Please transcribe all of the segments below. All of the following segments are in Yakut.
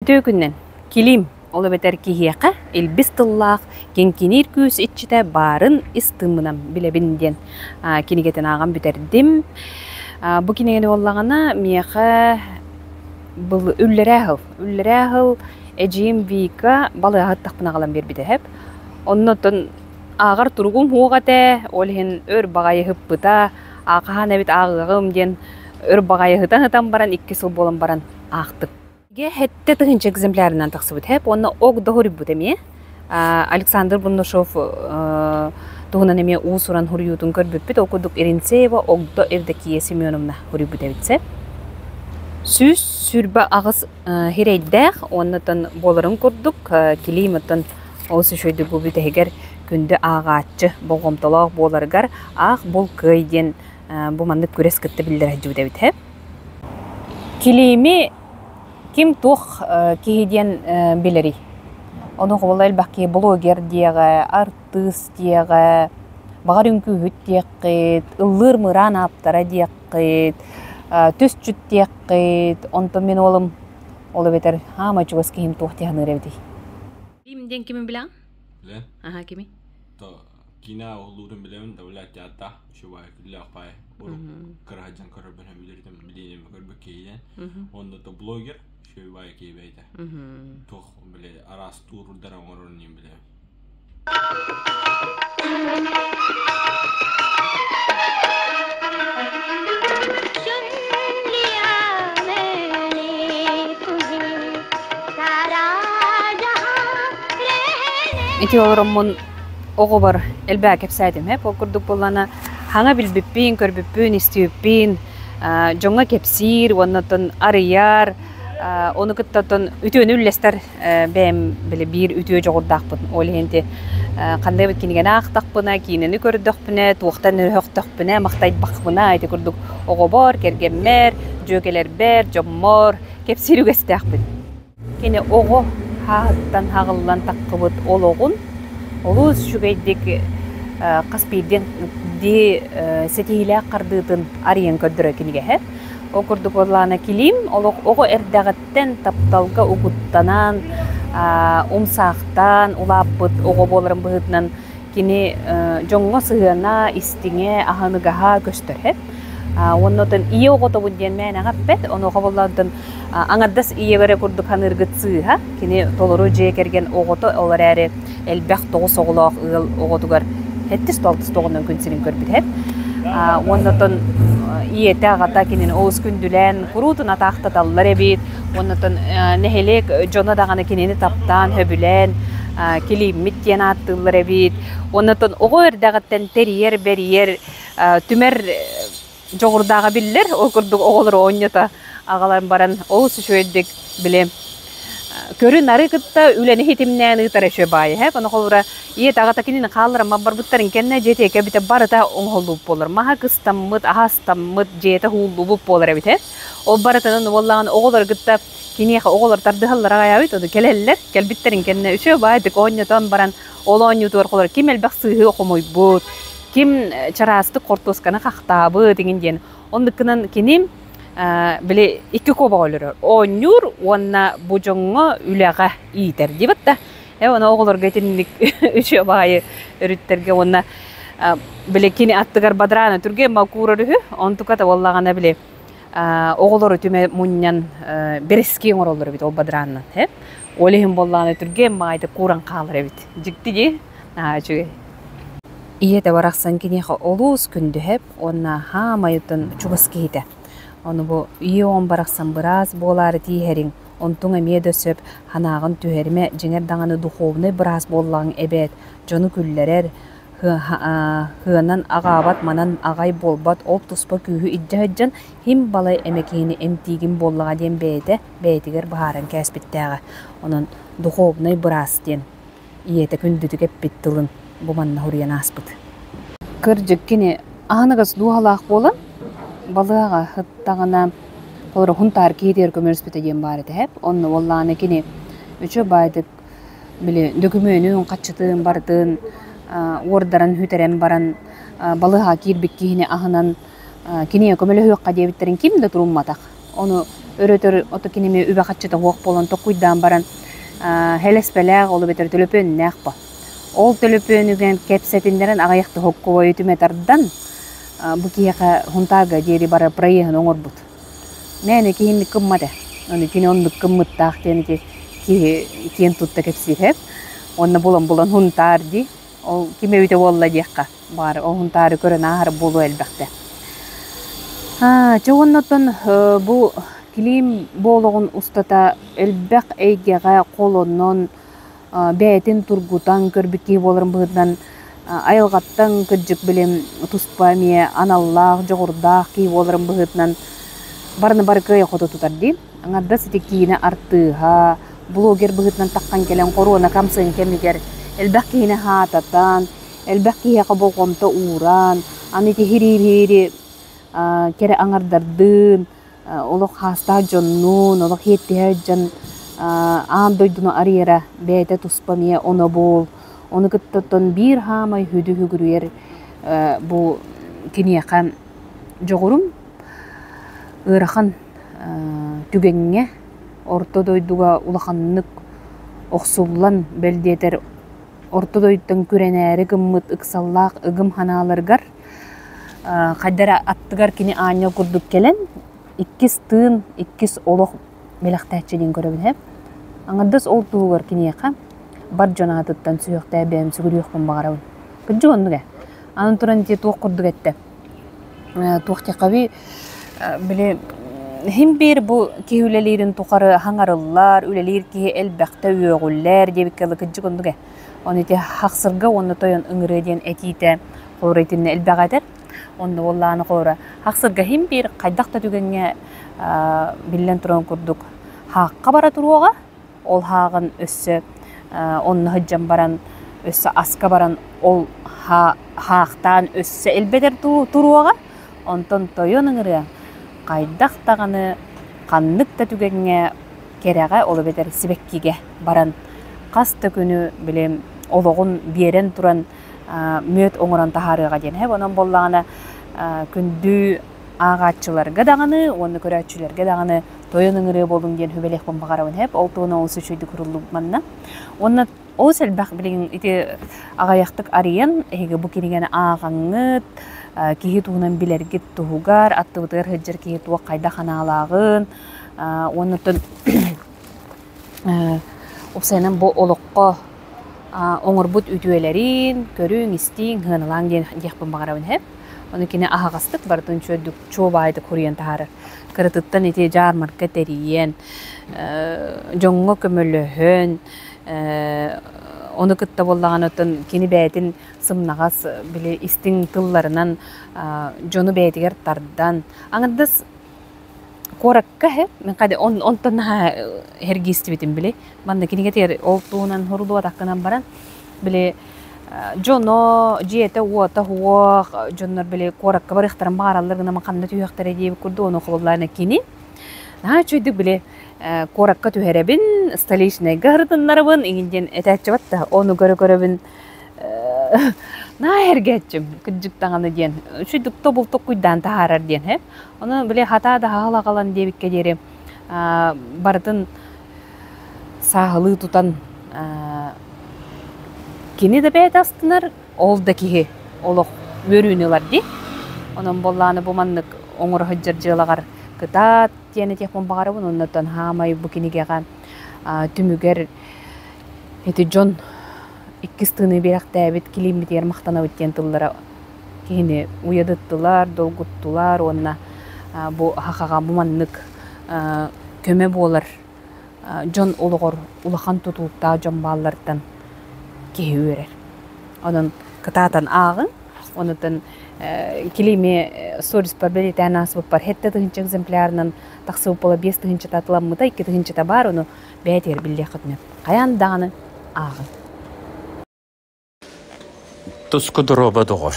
Үтүө күнүнэн! Килиим, ол эбэтэр киһиэхэ илбис тыллаах киҥкиниир күүс иччитэ баарын ис тыыммынан билэбин диэн кинигэтин ааҕан бүтэрдим. Бу кинигэни буоллаҕына миэхэ был үллэрээ сыл, үллэрээ сыл эдьиийим Вика балыыһаттахпын аҕалан биэрбитэ сөп. Онно оттон ааҕар туругум суох этэ, ол иһин өр баҕайы ыһыппыта, хаһан эбит ааҕыаҕым диэн өр баҕайы ыһытан-ыһытан баран икки сыл буолан баран аахтым. 7000 экземплярынан тахсыбыт һэп уонна ог доһуруйбут эмиэ. Александр Бурнашов туһунан эмиэ уус-уран хуруйуутун көрбүппүт. Ол курдук Иринцеева Огдо Евдокия Семеновна хуруйбут эбит 128 хирэйдээх уонна буоларын курдук килиим оттон олус үчүгэйдик бу бүтэһигэр күндү ааҕааччы болҕомтолоох буоларыгар аах бул кыай диэн бу маннык күрэс кытта биллэр сылдьыбыт эбит һэп. Килиими ким туох киһи диэн билэрий? Ону холобура элбэх киһи блогер диэҕэ, артыыс диэҕэ, баҕар үҥкүүһүт диэххит, ыллыыр мыраан ааптара диэххит, түсчүт диэххит, онтон мин уолум ол эбэтэр хаамай чугас киһим туох дии саныыр эбитий? Ким диэн кимин билэҕин? Билэн. Аха кими? То киинэ уһулуурун билэбин да блядь театр үчүгэй күллээх баай урут кыра сылдьан көрөрбүн билэритим билииним көрбүт киһинэн онно то блогер үчүгэй баай киһи бэйэтэ туох били араас туурдара оҥорорун иһин билэбин. Ити олороммун оҕобор элбэҕи кэпсээтим ээ. Ол курдук буоллаҕына хаҥа билбиппин, көрбүппүн, истибиппин дьоҥҥо кэпсиир уонна оттон арыйар, ону кытта оттон үтүөнү үллэстэр бэйэм били биир үтүө дьоҕурдаахпын. Ол иһин ити ханнык эбит кинигэни аахтахпына, киинэни көрдөхпүнэ, туохтан өһөхтөхпүнэ, махтайбахпына ити курдук оҕобор, кэргэммэр, дьүөгэлэрбэр, дьоммор кэпсиир үгэстээхпин. Кини оҕо хааһыттан хаҕыллан таххыбыт олоҕун олус үчүгэйдик хас биирдии ситиһиилээх хардыытын арыйан көрдөрөр кинигэһэ. Ол курдук буоллаҕына Килиим олох оҕо эрдэҕиттэн тапталга угуттанан, умсаахтаан улааппыт оҕо буоларын быһыытынан кини дьоҥҥо сыһыана, истиҥэ, аһыныгаһа көстөр һэп. Уонна оттон ийэ оҕотобун диэн мээнэҕэ эппэт. Онуоха буоллаҕына аҥардас ийэ эрэ курдук саныыргыт сыыһа. Кини толору дьиэ кэргэн оҕото, ол эрээри элбэх тоҕус оҕолоох ыал оҕотугар сэттис алтыс тоҕунан күн сирин көрбүт һэп. Уонна оттон ийэтэ, аҕата кинини олус күндүлээн куруутун атаахтаталлар эбит. Уонна оттон нэһилиэк дьоно даҕаны кинини таптаан, сөбүлээн килииммит диэн ааттыыллар эбит. Уонна оттон оҕо эрдэҕиттэн тэрийэр, бэрийэр, түмэр дьоҕурдааҕа биллэр. Ол курдук оҕолору оонньото аҕалан баран олус үчүгэйдик били көрү-нары кытта үлэни хитимнээн ыытар үчүгэй баайы. Ону холобура ийэтэ аҕата кинини хаалларан барбыттарын кэннэ дьиэтиэкэ эбитэ барыта оҥоһуллубут буолар. Маһа кыстаммыт, аһа астаммыт, дьиэтэ уһууллубут буолар эбит. Ол барытынан уоллаҕын оҕолору кытта киниэхэ оҕолор тардыһаллара аҕайаабыт, ону кэлэллэр, кэлбиттэрин кэннэ үчүгэй баайдык оонньотон баран ол оонньуутугар холор ким элбэх сыыһы хомуйбут, ким чараастык хортуосканы хахтаабыт иҥин диэн. Оннук гынан кини били икки куобаҕы өлөрөр. Оонньуур уонна бу дьоҥҥо үлэҕэ иитэр диэбит да. Э ону оҕолорго итинник үчүгэй баҕайы өрүттэргэ уонна били кини аттыгар бадраана түргэн куурар үһү. Онтуката буоллаҕына били оҕолору түмэ мунньан бэрэски оҥороллор эбит ол бадраанынан э ол иһин буоллаҕына түргэн баҕайытык кууран хаалар эбит дьикти дии наһаа үчүгэй ийэтэ барахсан киниэхэ олус күндүһэп уонна хаамайытын чугас киһитэ ону бу ийэ оҕом барахсан быраас буолаары тииһэриҥ онтуҥ эмиэ да сөп санааҕын түһэримэ дьиҥэр даҕаны духовнай быраас буоллаҕыҥ эбээт дьону күллэрэр Һыанан аҕаабат, манан аҕай буолбат, ол туспа күүһү илдьэ сылдьан, ким балай эмэ киһини эмтиигин буоллаҕа диэн бэйэтэ бэйэтигэр быһааран кээспиттээҕэ. Онон духовнай быраас диэн ийэтэ күндүтүк эппит тылын бу манна суруйан ааспыт. Кырдьык, кини аһыныгас дууһалаах буолан, балыаҕа сыттаҕына, холобура, Хунтаар киһитигэр көмөлөспүтэ диэн баар этэ һэп. Онно буоллаҕына кини үчүгэй баайдык били дөкүмүөнүн, хаччытын барытын уордаран, сүтэрэн баран балыыһаҕа киирбит киһини аһынан кинигэ көмөлөһүөххэ диэбиттэрин ким да турумматах. Ону Өрөтөр ото киними үбэ-хаччыта суох буолан токуйдаан баран хэлэспэлээх ол эбэтэр төлөпүөннээх ба. Ол төлөпүөнүгэн кэпсэтиннэрэн аҕыйах тоһоккубайы түмэ тардан бу киһиэхэ Хунтаага диэри бара проеһын оҥорбут. Мээнэ киһинник кыммат ээ. Ону кини оннук кыммыттаах диэн ити киһи киэн тутта кэпсиир. Уонна булан-булан Хунтаар дии. Ол ким эбитэ буолла диэххэ баҕар ол Хунтаары көрөн ааһар буолуо элбэхтэ. Чэ уонна оттон бу Клим бу олоҕун устата элбэх эйгэҕэ холонон бэйэтин тургутан көрбүт киһи буоларын быһыытынан айылҕаттан кырдьык билим туспа эмиэ аналлаах, дьоҕурдаах киһи буоларын быһыытынан барыны бары кыайа-хото тутар дии. Аҥардас ити киинэ артыыһа, блогер быһыытынан таххан кэлэн хоруона хамсыгын кэмигэр элбэх киһини хаататан, элбэх киһиэхэ болҕомто ууран, аны ити хириириири кэрэ аҥардардыын, олох хаастаах дьоннуун, олох иэттиһэ сылдьан аан дойдуну арыйара бэйэтэ туспа эмиэ оно буол. Ону кытта оттон биир хаамай хүдү хүгүрүйэр бу киниэхэ дьоҕурум ыарахан түгэҥҥэ орто дойдуга улаханнык охсуллан бэл диэтэр орто дойдуттан күрэнээри гыммыт ыксаллаах ыгым санааларыгар хайда эрэ аттыгар кини аанньал курдук кэлэн иккис тыын, иккис олох бэлэхтээччи диэн көрөбүн ээ. Аҥардас ол туһугар киниэхэ бар дьон аатыттан сүһүөхтээх бэйэм сүгүрүйүөхпүн баҕарабын. Кырдьык оннук ээ. Аны туран ити туох курдук эттэ. Туох диэххэбий били иһин биир бу киһи үлэлиирин тухары хаҥарыллар, үлэлиир киһи элбэхтэ үөҕүллэр диэбиккэ дылы кырдьык оннук ээ. Ону ити хахсырга уонна тойон ыҥырыа диэн этиитэ холобура итиннэ элбэҕи этэр. Онно буоллаҕына холобура хахсырга иһин биир хайдах да түгэҥҥэ биллэн туран курдук хаахха бара туруоҕа, ол хааҕын өссө онно сылдьан баран өссө аска баран ол хаахтаан өссө элбэтэр туруоҕа. Онтон тойон ыҥырыа хайдах даҕаны ханнык да түгэҥҥэ кэрэҕэ ол эбэтэр сибэккигэ баран хас да күнү били олоҕун биэрэн туран мүөт оҥорон таһаарыаҕа диэн эһэб онон буоллаҕына күндү ааҕааччыларга даҕаны уонна көрөөччүлэргэ даҕаны тойон ыҥырыа буолуҥ диэн сүбэлиэхпин баҕарабын эһэб ол туһунан олус үчүгэйдик уруллубут манна уонна олус элбэх билигин ити аҕыйахтык арыйан эһиги бу кинигэни ааҕаҥҥыт киһи туһунан билэргит туһугар аттыбытыгар сылдьар киһи туох хайдах анаалааҕын уонна оттон уопсайынан бу олоххо оҥорбут үтүөлэрин көрүҥ, истиҥ, сыаналааҥ диэн диэхпин баҕарабын иһэ. Ону кини аһаҕастык барытын үчүгэйдик чуо баайдык суруйан таһаарар. Кыратыттан ити дьаармарка тэрийэн, дьоҥҥо көмөлөһөн, ону кытта буоллаҕына оттон кини бэйэтин сымнаҕас били истиҥ тылларынан дьону бэйэтигэр тардан аҥардас куоракка иһэ мин хade онтон наһаа эргиистибитим били манна кинигэтигэр ол туһунан суруллубатаххынан баран били дьоно дьиэтэ-уота суох дьоннор били куоракка барыахтарын баҕараллар гына ханна түһүөхтэрэ диэбит курдук ону холобурлаана кини наһаа үчүгэйдик били куоракка түһэрэбин столичнайга ырытыннарабын иҥин диэн этээччи батта ону көрө-көрөбүн наһаа эргээччим кырдьык даҕаны диэн үчүгэйдик тобул токкуйдаан таһаарар диэн һэ Ону били хатаа да хаһыл аҕалан диэбиккэ диэри барытын сааһылыы тутан кини да бэйэтэ астынар, ол да киһи олох үөрүүнү ылар дии. Онон буоллаҕына бу маннык оҥоро сылдьар дьыалаҕар кытаат диэн этиэхпин баҕарабын. Оннуттан хаамай бу кинигэҕэ түмүгэр ити дьон иккис тыыныы биэрэхтээбит килииммитигэр махтанабыт диэн тыллара киһини уйадыттылар, долгуттулар уонна бу хахаҕа бу маннык көмө буолар дьон олоҕор улахан тутулуктаах дьон баалларыттан киһи үөрэр. Онон кытаатан ааҕыҥ, онутун килиими сториспар бэлиэтээн ааспыппар сэттэ тыһыынча экземплярынан тахсыбыт буола 5 тыһыынчата атыламмыта, 2 тыһыынчата баар, ону бэйэтигэр биллиэххитинэ. Хайаан даҕаны ааҕыҥ. Туску доруоба доҕор,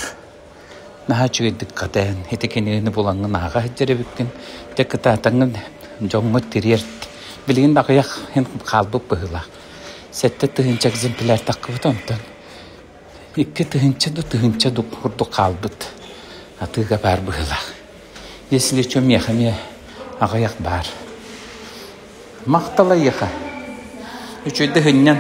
наһаа үчүгэйдик хатаан ити кинигэни булаҥҥын ааҕа сылдьар эбиккин, дьэ кытаатаҥҥын дьоҥҥо тириэрт. Билигин да аҕыйах иһин хаалбыт быһыылаах. 7000 экземпляр таххыбыт онтон 2000 да тыһыынча да курдук хаалбыт атыыга баар быһыылаах. Если что миэхэ эмиэ аҕыйах баар. Махтал эйиэхэ. Үчүгэйдик һынньан.